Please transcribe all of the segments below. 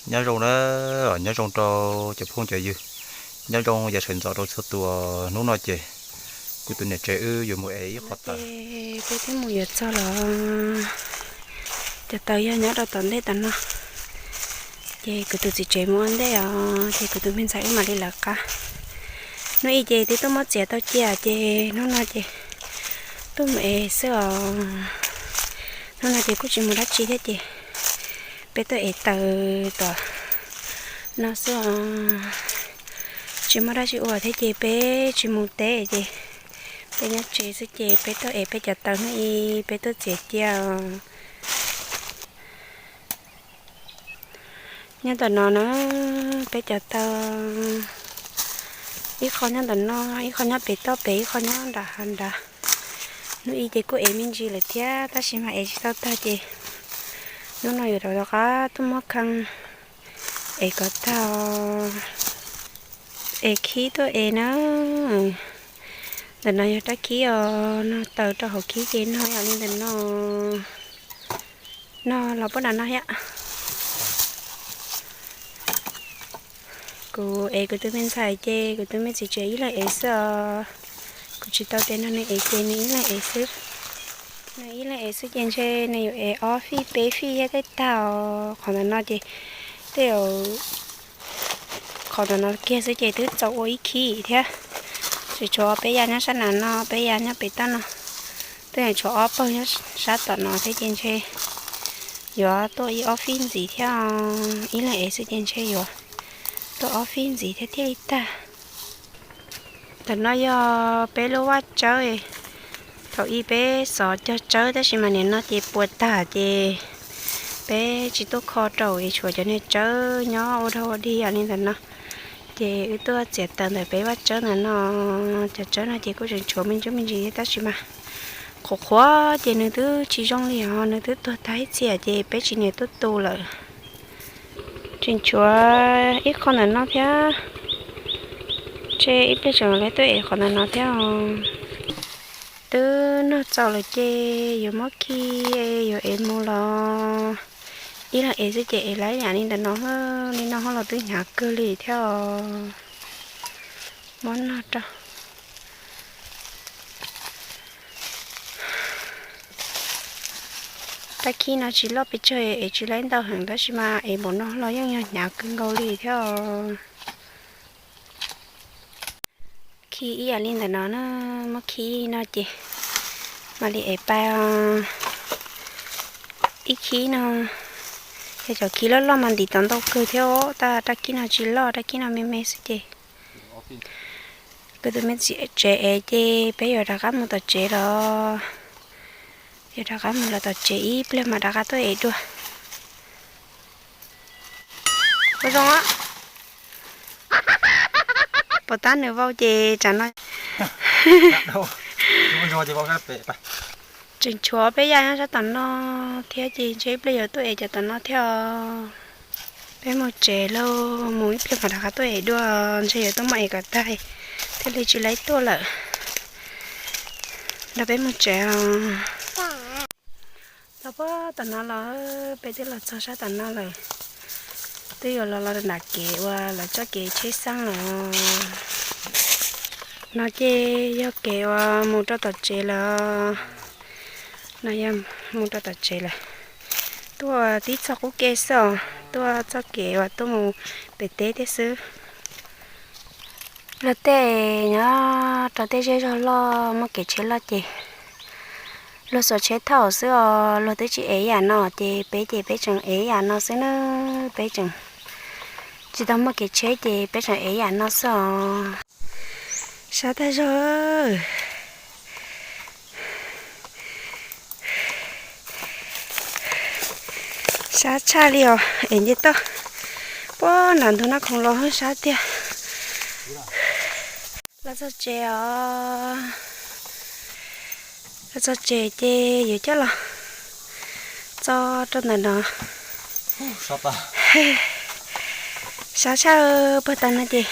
Nyob zoo na, nyob zoo rau cov phooj cov ywg, nyob zoo yav sawv ntxov rau txhua tus. Hnub no ces kuv tus niam tsev wb yuav mus ev ib qho taws. Peb twb mus yuav txog los, cov taws yog nyob rau tom ntej tom no, ces kuv tus txiv tsev mus ua ntej os, ces kuv tus me ntxhais wb mam li lawv qab. Hnub ib ces twb tuaj muab txiav tau cia ces hnub no ces tuaj mus ev xwb os. Hnub no ces kuj tsis mus dab tsi thiab ces peb tuaj ev taws tom no xwb os. Tsis muaj dab tsi ua thiab ces peb tsis mus teb ces peb nyob tsev xwb ces peb tuaj ev peb cov taws hnub ib peb tuaj txiav cia os. Nyob ntawm no na, peb cov taws, ib qho nyob ntawm no, ib qho nyob pem toj pem, ib qho nyob nram hav nrad. Hnub ib ces kuj ev me ntsis lawm thiab tab sis mas ev tsis tau tag ces hnub no yuav rov qab tuaj muab khee ev kom tag, ev khib tuaj ev na. Ntawm no yog rab khib os, no taws rau hauv khib ces no yog li ntawm no, no los puab nram no thiab. Kuv ev kuv tus me ntxhais ces kuv tus me txiv tsev ib leeg ev xwb os. Kuv tsis tau tes nrog nws ev ces nws ib leeg ev xwb. Nws ib leeg ev xwb ces ntshe nws yuav ev ob fij peb fij thiab thiaj tag os. Qhov ntawm no ces tej zaum qhov ntawm no kiag xwb ces twb txaus ua ib khib thiab. Tseem tshuav peb yav nyob sab nram no, peb yav nyob pem toj no, twb yeej tshuav ob pawg nyob sab tom no thiab ces ntshe yuav tuaj ib ob fij ntxiv thiab. Ib leeg ev xwb ces ntshe yuav tuaj ob fij ntxiv thiab thiaj li tag. Ntawm no yog peb lub vaj tsawb. Thaum ub peb xov cog tsawb tab sis mas nim no ces puas tag ces peb tsis tuaj kho rau es tshuav cov niag tsawb nyob ua dog ua dig yam li ntawm no. Ces wb tuaj txiav taws ntawm peb vaj tsawb ntawm no. Cov tsawb no ces kuj tseem tshuav me ntsis me ntsis thiab tab sis mas qhuav qhuav ces nws twb tsis zoo li os, nws twb tuag tag ib txhia ces peb tsis niam tuaj tu lawm. Tseem tshuav ib qho ntawm no thiab, ntshe ib pliag tseem lawv tuaj ev qhov ntawm no thiab os. Twb noj txaus lawm ces yuav muab khi, yuav ev mus los. Ib leeg ev xwb ces ev lawm yam li ntawm no, li no ho los twb hnyav kawg li thiab os. Muab noj rau. Rab khib no tsis loj pes tsawg, ev tsis laib ntau heev tab sis mas ev npaum no los yeej yog hnyav kawg nkaus li thiab os. Khi ib yam li ntawm no na, muab khi no ces mam li ev pais. Ib khib no, yog cov khib loj loj mas ntim tau ntau kawg thiab. Tab rab khib no tsis loj, rab khib no me me xwb ces kuv tus me txiv tsev ev ces peb yuav rov qab mus tom tsev los. Yuav rov qab mus los tom tsev ib pliag mas rov qab tuaj ev dua. Ua zoo, pom tab nws vau ces tsam no tseem tshuav peb yaj nyob sab tom no thiab ces ntshe ib pliag yuav tuaj ev cov tom no thiab os. Peb mus tsev lauj, mus ib pliag mas rov qab tuaj ev dua, ntshe yuav tuaj muab ev kom tag thiaj li tsis laib tuaj lawm. Nrog peb mus tsev os. Los puag tom no los, peb twb los txog sab tom no lawm. Twb yuav los los nram kev uas lawv txoj kev tsheb xeeb lawm. No ces yog kev uas mus rau tom tsev lawm. No yog mus rau tom tsev lawm. Tuaj tib txoj qub ke xwb os, tuaj txoj kev uas tuaj mus pem teb thiab xwb. Luag tej nyob rau tej zej zog loj muaj kev tsheb loj ces luag xuas tsheb thauj xwb os, luag twb tsis ev yam no ces peb ces peb tseem ev yam no xwb na. Peb tseem tsis tau muaj kev tsheb ces peb tseem ev yam no xwb os. Sab tag zog. Sab tshaj li os, es nce toj puag nram ntug Naj Khoom los sab tiag. Los txog tsev os. Los txog tsev ces yuav coj los txo rau ntawm no. Sab tshaj puag ta no ces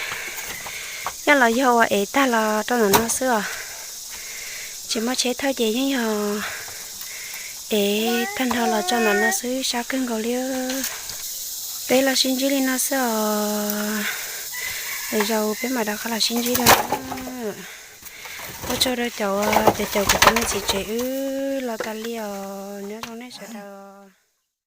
nyob los yog uas ev tag los rau ntawm no xwb os. Tsis muaj tsheb thauj ces yeej yog ev tag nrho los tso ntawm no xwb, sab kawg nkaus li. Peb los sib ntsib li no xwb os. Lwm zaus peb mam rov qab los sib ntsib dua. Ua tsaug rau cov, cov caum kuv tus me txiv tsev wb los tas li os. Nyob zoo nej sawv daws.